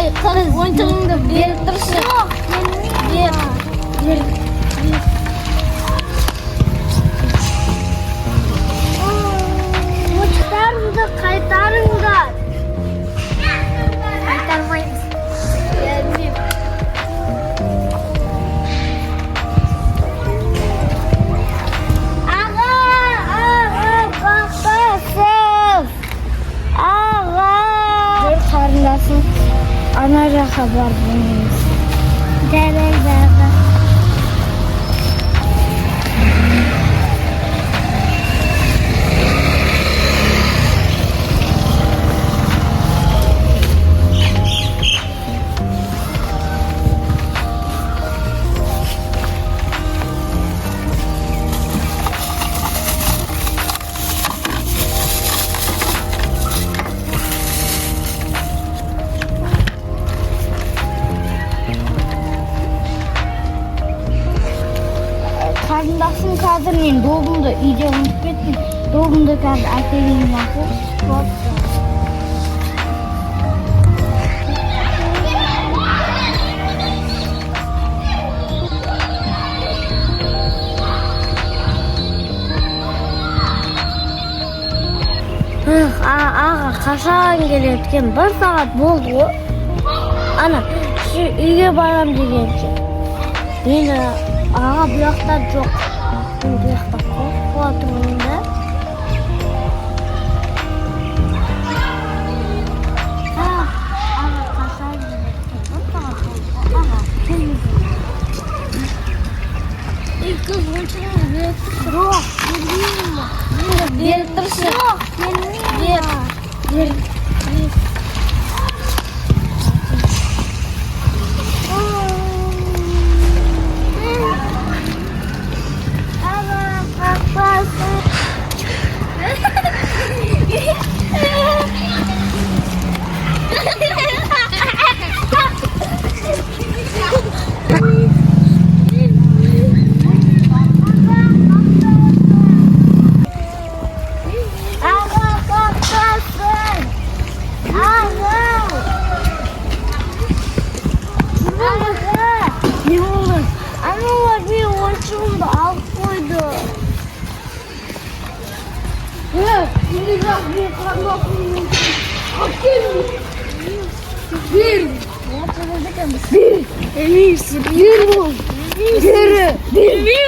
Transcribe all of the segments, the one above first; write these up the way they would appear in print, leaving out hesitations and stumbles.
Ей, қыз, ойыншығыңды беріп тұршы. Жоқ, Бер. Бер. Ойыншықтарымды қайтарыңдар. Қайтармаймыз. Бермеймін. Аға, аға, қақпасыз. Аға. Жүр, қарындасым, ана жаққа барып ойнаймыз. Жарайды, аға. Қарындасым, қазір мен добымды үйде ұмытып кеттім. Добымды қазір әкелейін, мақұл? Бопты. Эх, аға қашан келеді екен? Бір сағат болды ғой. Ана, шу үйге барам дегенше. Енді аға бұл жақта жоқ. Мен бұл жақта қорқып отырмын да. Ах, аға қашан келеді екен? Бір сағат болды ғой. Аға келмейді. Ей, қыз, ойыншығыңды беріп тұршы. Жоқ, бермеймін. Беріп тұршы. Жоқ, бермеймін. Бер. Бер. Аға, қақпасыз. Аға, қақпасыз. Аға. Аға. Не болды? Аналар менің ойыншығымды алып қойды. Енді жақ, мен қарындасымның алып келдім. Бер. Бер. Бер бол. Бері. Бермеймін.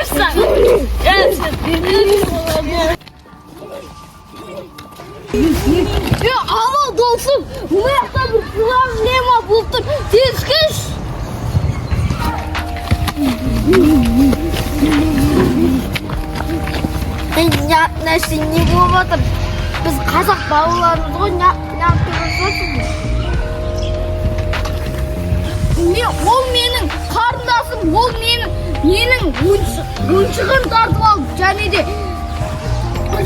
Е, ана, досым, мына жақта бір проблема болып тұр. Тез келші. Нәрсе не болып жатыр? Біз қазақ балаларымыз ғой, неғып төбелесіп? Не, ол менің қарындасым, ол менің ойыншығын тартып алды және де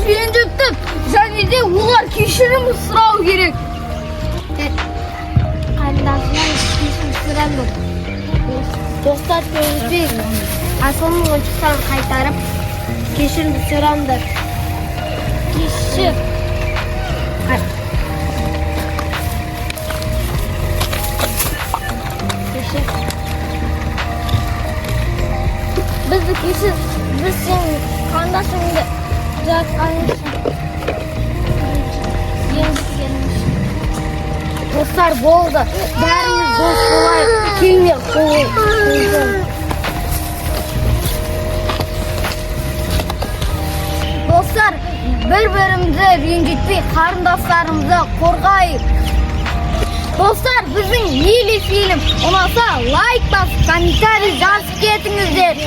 ренжітті, және де олар кешірім сұрау керек. Қарындасымнан кешірім сұраймын. Достар, төбелеспейік. Асылның ойыншықтарын қайтарып, кешірім сұраңдар. Кешір. Кешір. Бізді кешір. Біз сенің қарындасыңды жатқан үшін. Ренжіткенің үшін. Достар, болды. Бәріміз дос болайық. Кеңе қол. Достар, бір-бірімізді ренжітпей, қарындастарымызды қорғайық. Достар, біздің мили фильм ұнаса, лайк басып, комментарий жазып кетіңіздер.